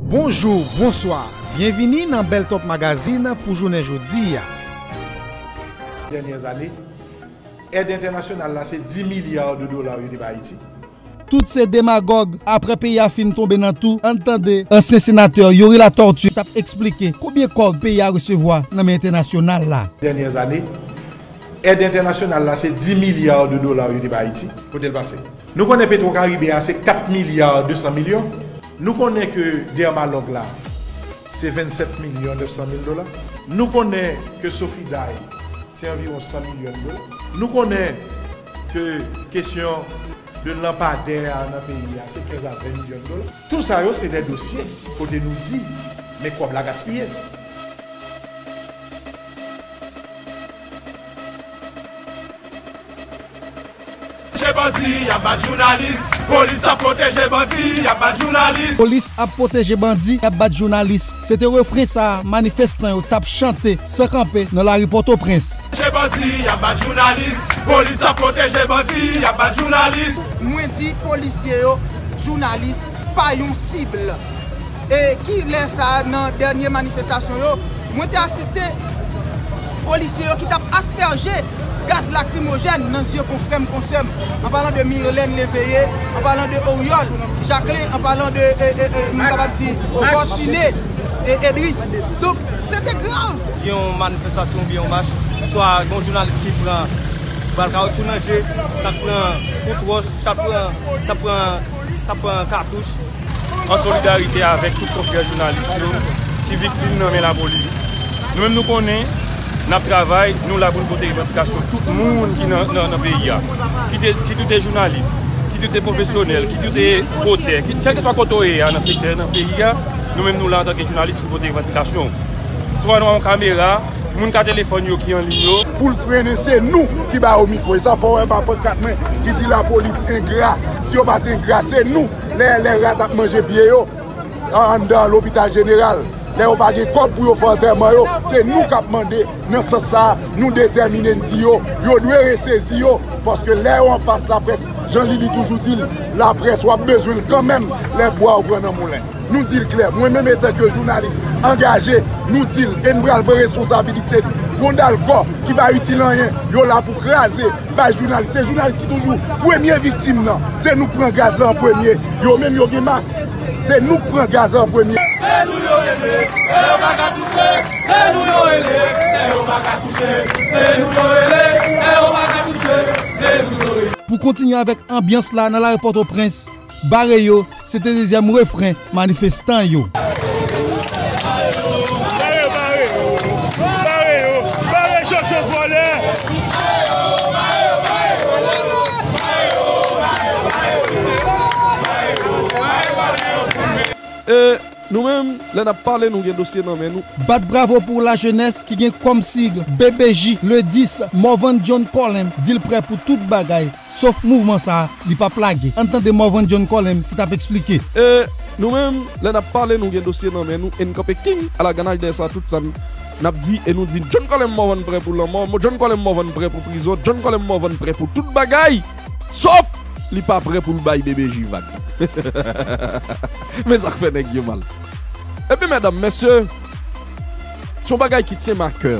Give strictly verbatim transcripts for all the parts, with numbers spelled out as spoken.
Bonjou, bonswa. Byenvini nan Bèl Top Magazine pou jounen jodi a. Dènyè ane, èd entènasyonal la se dis milya de dola yo te ba Ayiti. Tout se demagòg. Apre peyi a fin tonbe nan tou, ann tande ansyen senatè Youri Latortue t ap eksplike konbyen kòb peyi a resevwa nan men entènasyonal la. Dènyè ane, èd entènasyonal la se dis milya de dola yo te ba Ayiti. Kote l pase? Nou konnen Petro Caribe a se kat milya de san milyon. Nou konnen ke Dermalog la se vennsèt milyon nèf san mil dola. Nou konnen ke Sofiday se anviwon san milyon dola. Nou konnen ke kesyon de lanpadè a nan peyi a se kenz a ven milyon dola. Tou sa yo se de dosye kote nou di, men kòb la gaspiye. Pwoteje bandi, y ap bat jounalis. Polis ap pwoteje bandi, y ap bat jounalis. Polis ap pwoteje bandi, y ap bat jounalis. Se te refren sa a manifestan yo t ap chante san kanpe nan lari Pòtoprens. Pwoteje bandi, y ap bat jounalis. Polis ap pwoteje bandi, y ap bat jounalis. Mwen di polisye yo, jounalis pa yon sib. E ki lè sa a, nan dènye manifestasyon yo, mwen te asiste polisye yo ki t ap aspèje gaz lakrimojèn nan zye konfrè m, konsè m, an palan de Mirlène Léveillé, an palan de Oriol Jacquelin, an palan de, e, e, e, m kapab di, Fortuné e Edris. Donk, se te grav. Gen yon manifestasyon oubyen yon mach, swa gen yon jounalis ki pran bal kawotchou nan je, sa k pran kout wòch, sa k pran, sa k pran, sa k pran katouch. An solidarite avèk tout konfrè jounalis yo ki viktim nan men lapolis. Nou menm nou konnen, n ap travay, nou la pou n pote revandikasyon tout moun ki nan, nan, nan peyi a. Kit ou te, kit ou te jounalis, kit ou te pwofesyonèl, kit ou te otè, kit, kèlkeswa kote w ye a nan sektè nan peyi a, nou menm nou la antanke jounalis pou pote revandikasyon. Swa nou an kamera, moun ka telefòn yo ki an liy yo. Pou l frennen, se nou ki ba yo mikwo. E sa fè w wè m pa pankat mwen ki di lapolis engra. Si yo pa t engra, se nou. Lè, lè rat ap manje pye yo, an, anndan lopital jeneral, lè yo pa gen kòb pou yo fè antèman yo, se nou k ap mande. Nan sans sa a, nou detèmine n di yo, yo dwe resezi yo, paske lè yo anfas laprès, jan Lili toujou di l, laprès w ap bezwen l kanmenm lè bwa yo pran nan moulen. Nou di l klè, mwen menm etanke jounalis angaje, nou di l, e n pral pran responsabilite n. Gwonn alkò ki pa itil anyen, yo la pou kraze, bay jounalis. Se jounalis ki toujou premye viktim nan. Se nou k pran gaz la an premye. Yo menm yo gen mas. Se nou k pran gaz la an premye. Se nou yo rele, e yo pa ka touche. Se nou yo rele, e yo pa ka touche. Se nou yo rele, e yo pa ka touche. Se nou yo rele. Pou kontinye avèk anbyans la nan lari Pòtoprens, bare yo, se te dezyèm refren manifestan yo. Bare, bare yo, bare yo, bare Jojo vòlè. E nou menm, lè n ap pale, nou gen dosye nan men nou. Bat bravo pou lajenès ki gen kòm sig B B J, le dis, Morvan John Colem di l prè pou tout bagay. Sof mouvman sa a, li p ap lage. Ann tande Morvan John Colem ki t ap eksplike. E nou menm, lè n ap pale, nou gen dosye nan men nou, e n kanpe king alaganaj dèyè sa tout sa n ap di, e nou di, John Colem Morvan prè pou lanmò, John Colem Morvan prè pou prizon, John Colem Morvan prè pou tout bagay, sof li pa prè pou l bay B B J vag. Men sa k fè nèg yo mal. Ebyen, medam, mesye, se yon bagay ki tyenm a kè.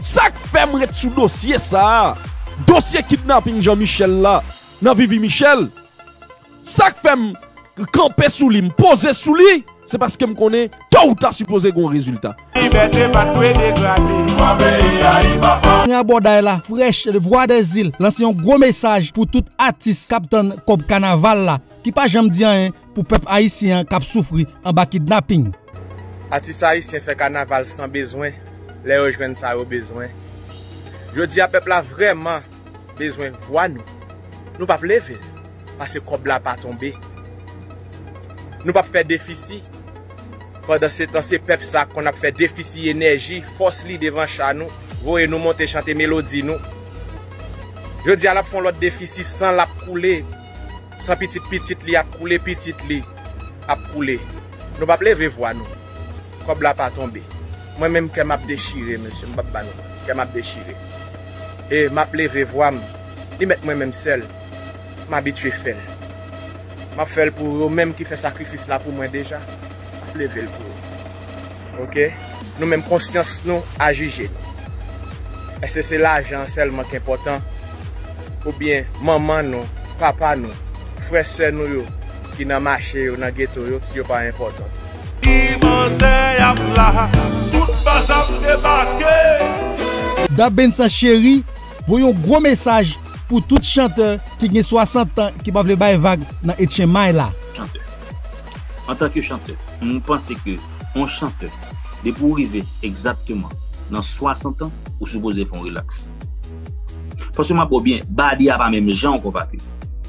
Sa k fè m ret sou dosye sa a, dosye kidnaping Jean Michel la, nan Vivi Michel, sa k fè m kanpe sou li, m poze sou li, se paske m konnen to ou ta sipoze gen yon rezilta. Libète pa t dwe degrade. Nan abòday la, Fresh, le Voix des Îles, lanse yon gwo mesaj pou tout atis k ap tann kòb kanaval la, ki pa janm di anyen pou pèp ayisyen an k ap soufri anba kidnaping. Atis ayisyen fè kanaval san bezwen, lè yo jwenn sa yo bezwen. Jodi a, pèp la vrèman bezwen vwa nou. Nou p ap leve, paske kòb la pa tonbe. Nou p ap fè defisi. Pandan se tan, se pèp sa k konn ap fè defisi enèji, fòs li devan cha nou, voye nou monte chante melodi nou. Jodi a, l ap fè yon lòt defisi, san l ap koule. San pitit pitit li ap koule, pitit li ap koule. Nou p ap leve vwa nou. Kòb la pa tonbe. Mwen menm, kè m ap dechire, mesye, m p ap ba nou manti. Kè m ap dechire. E m ap leve vwa m. Li mèt mwen menm sèl. M abitye fè l. M ap fè l pou yo menm ki fè sakrifis la pou mwen deja. leve l pou ou. Oke? Nou menm konsyans nou a jije nou. Èske se lajan an sèlman ki enpòtan? Oubyen manman nou, papa nou, frè sè nou yo ki nan mache yo, nan geto yo, si yo pa enpòtan? Ki manzè y ap la, tout baz ap debake. Dabensa Cheri voye yon gwo mesaj pou tout chantè ki gen swasant an ki pa vle bay vag nan etchenmay la. Chantè. Antanke chantè, m panse ke yon chantè, depi w rive egzakteman nan swasant an, ou sipoze fè yon rilaks. Paske m ap ba w byen, badi a pa menm jan ankò, patri.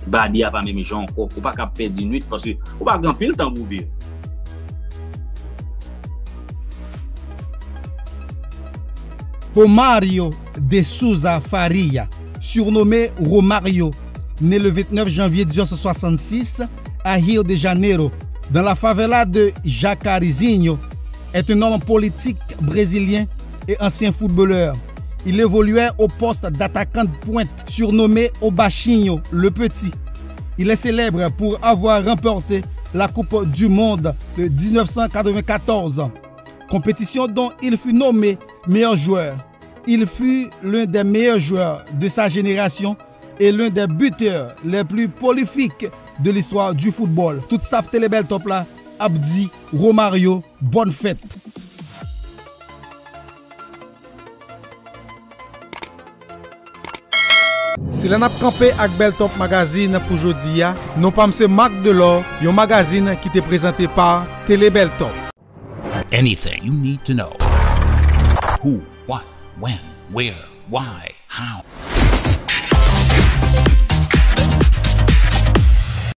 Badi a pa menm jan ankò. Ou pa ka ap pèdi nwit paske ou pa gen anpil tan pou w viv. Romário de Souza Faria, surnommé Romario, né le vingt-neuf janvier dix-neuf cent soixante-six à Rio de Janeiro, dans la favela de Jacarezinho, est un homme politique brésilien et ancien footballeur. Il évoluait au poste d'attaquant de pointe, surnommé O Baixinho, le Petit. Il est célèbre pour avoir remporté la Coupe du Monde de dix-neuf cent quatre-vingt-quatorze, compétition dont il fut nommé meilleur joueur. Il fut l'un des meilleurs joueurs de sa génération et l'un des buteurs les plus prolifiques de l'histoire du football. Tout staff Télé Bèl Top la ap di Romario bòn fèt. Se la n ap kanpe ak Bèl Top Magazine pou jodi a. Non pa m se Marc Delor, yon magazin ki te prezante pa Télé Bèl Top. Anything you need to know. Who, what, when, where, why, how.